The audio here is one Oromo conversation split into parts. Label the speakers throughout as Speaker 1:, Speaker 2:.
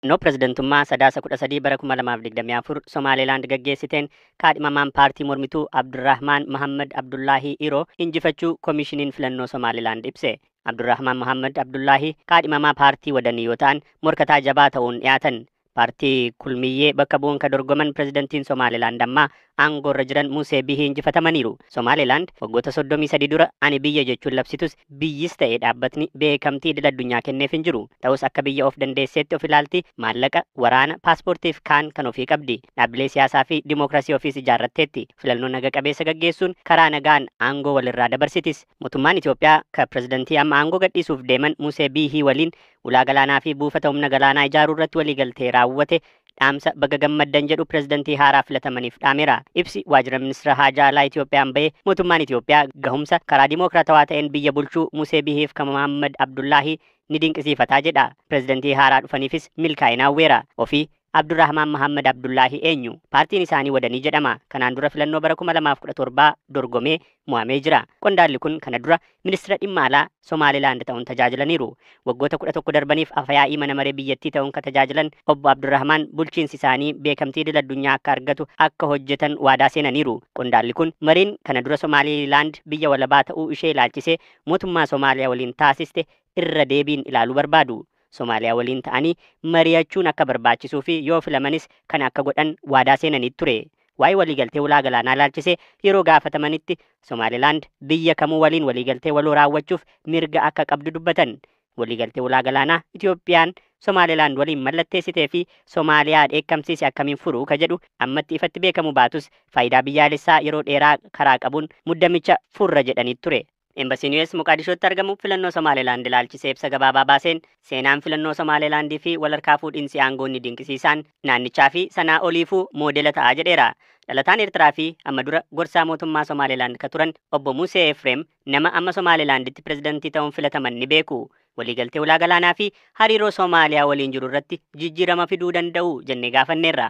Speaker 1: Filannoo pirezidantummaa Sadaasa 13 bara 2024 Somaalilaand gaggeessiteen kaadhimamaan paartii mormituu Abdurrahmaan Mohammad Abdullaahii Iroo injifachuu Koomishiniin Filannoo Somaalilaand ibse. Abdurrahmaan Mohammad Abdullaahii kaadhimamaa paartii Wadanii yoo ta'an, morkataa jabaa ta'uun dhiyaatan. Paartii Kulmiyyee bakka bu'uun kan dorgoman pirezidantiin Somaalilaand ammaa aangoorra jiran Musee Bihii injifatamaniiru. Somaalilaand waggoota 33 dura ani biyya jechuun labsitus, biyyis ta'e dhaabbatni beekamtii idil addunyaa kenneef hin jiru. Ta'us akka biyya of dandeesseetti of ilaalti, maallaqa, waraana, paaspoortiif kaan kan ofii qabdi. Dhaabbilee siyaasaa fi dimookiraasii ofiis ijaarratteetti. Filannoo naga qabeessa gaggeessuun karaa nagaan aangoo walirraa dabarsitis. Mootummaan Itoophiyaa kan pirezidantii amma aangoo gadhiisuuf deeman Musee Bihii waliin ulaa galaanaa fi buufata humna galaanaa ijaaruu irratti waliigaltee raawwate dhaamsa baga gammaddan jedhu pirezidantii haaraa filatamaniif dhaameera. Ibsi waajjira ministeera haajaa alaa Itoophiyaan bahe mootummaan Itoophiyaa gahumsa karaa dimookiraatawaa ta'een biyya bulchuu Musee Bihiif kan Muhammad Abdullaahii ni dinqisiifataa jedha. Pirezidantii haaraa dhufaniifis milkaa'ina hawweera. Ofii Abdurrahmaan Muhammad Abdullaahii eenyu? Paartiin isaanii Wadanii jedhama. Kanaan dura filannoo bara 2017 dorgomee mo'amee jira. Qondaalli kun kana dura ministeera dhimma alaa Somaalilaand ta'uun tajaajilaniiru. Waggoota 11 darbaniif afayaa'ii mana maree biyyattii ta'uun kan tajaajilan obbo Abdurrahmaan bulchiinsi isaanii beekamtii idil addunyaa akka argatu akka hojjetan waadaa seenaniiru. Qondaalli kun mariin kana dura Somaalilaand biyya walabaa ta'uu ishee ilaalchisee mootummaa Somaaliyaa waliin taasiste irra deebiin ilaaluu barbaadu. Somaaliyaa waliin ta'anii mari'achuun akka barbaachisuu fi yoo filamanis kan akka godhan waadaa seenanii ture. Waa'ee waliigaltee ulaa galaanaa ilaalchisee yeroo gaafatamanitti Somaalilaand biyya kamuu waliin waliigaltee waloo raawwachuuf mirga akka qabdu dubbatan. Waliigaltee ulaa galaanaa Itoophiyaan Somaalilaand waliin mallatteessitee fi Somaaliyaa dheekkamsiise akkamiin furuu ka jedhu ammatti ifatti beekamu baatus, faayidaa biyyaalessaa yeroo dheeraa karaa qabuun muddamicha furra jedhanii ture. Embasiin US Moqaadishootti argamu filannoo Somaalilaand ilaalchisee ibsa gabaabaa baaseen, seenaan filannoo Somaalilaandii fi walharkaa fuudhinsi aangoo inni dinqisiisaan naannichaa fi sanaa oliifuu moodela ta'aa jedheera. Dhalataan Eertiraa fi amma dura gorsaa mootummaa Somaalilaand ka turan obbo Musee Efreem nama amma Somaalilaanditti pirezidantii ta'uun filataman ni beeku. Waliigaltee ulaa galaanaa fi hariiroo Somaaliyaa waliin jiru irratti jijjiirama fiduu danda'u jennee gaafanneerra.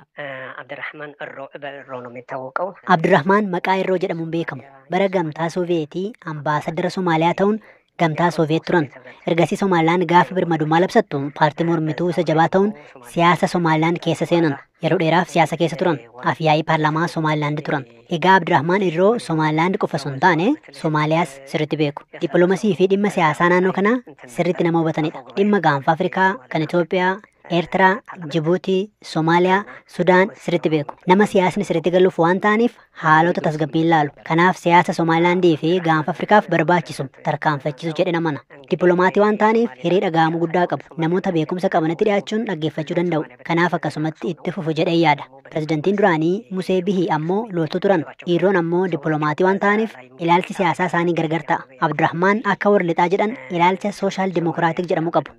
Speaker 2: Abdurrahman Irroo ነው የሚታወቀው።
Speaker 3: Abdurrahmaan maqaa Irroo jedhamuun beekamu. Bara gamtaa Sooviyetii ambaasadara Somaaliyaa ta'uun gamtaa Sooviyeet turan. Ergasii Somaalilaan gaafa birmadummaa labsattu paartii mormituu isa jabaa ta'uun siyaasa Somaalilaan keessa seenan. Yeroo dheeraaf siyaasa keessa turan. Afyaa'ii paarlaamaa Somaalilaand turan. Egaa Abdurrahmaan Irroo Somaalilaand qofa osoo hin taane Somaaliyaas sirriitti beeku. Dippiloomasii fi dhimma siyaasaa naannoo kanaa sirriitti nama hubatanidha. Dhimma gaanfa Afrikaa kan Itoophiyaa, Eertiraa, Jibuutii, Somaaliyaa, Sudaan sirriitti beeku. Nama siyaasni sirriitti galuuf waan ta'aniif haalota tasgabbiin laalu. Kanaaf siyaasa Somaalilaandii fi gaanfa Afrikaaf barbaachisu tarkaanfachiisu jedhe namana. Dippiloomatii waan ta'aniif hiree dhaga'amuu guddaa qabu. Namoota beekumsa qabanitti dhiyaachuun dhaggeeffachuu danda'u. Kanaaf akkasumatti itti fufu jedhee yaada. Pirezidantiin duraanii Musee Bihii ammoo loltuu turan. Irroon ammoo dippiloomatii waan ta'aniif ilaalchi siyaasaa isaanii gargar ta'a. Abdurrahmaan akka warri lixaa jedhan ilaalcha sooshaal dimokiraatik jedhamu qabu.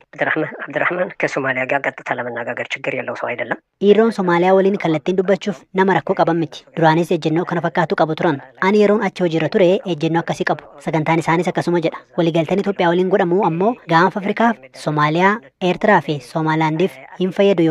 Speaker 2: አብድራህማን ከሶማሊያ ጋር ቀጥታ ለመነጋገር ችግር ያለው ሰው አይደለም።
Speaker 3: Irroon Somaaliyaa waliin kallattiin dubbachuuf nama rakkoo qaban miti. Duraanis ejjennoo kana fakkaatu qabu turan. Ani yeroon achi hojiirra ture ejjennoo akkasii qabu. Sagantaan isaanis akkasuma jedha. Waliigalteen Itoophiyaa waliin godhamu ammoo gaanfa Afrikaaf, Somaaliyaa, Eertiraa fi Somaalilaandiif hin fayyadu.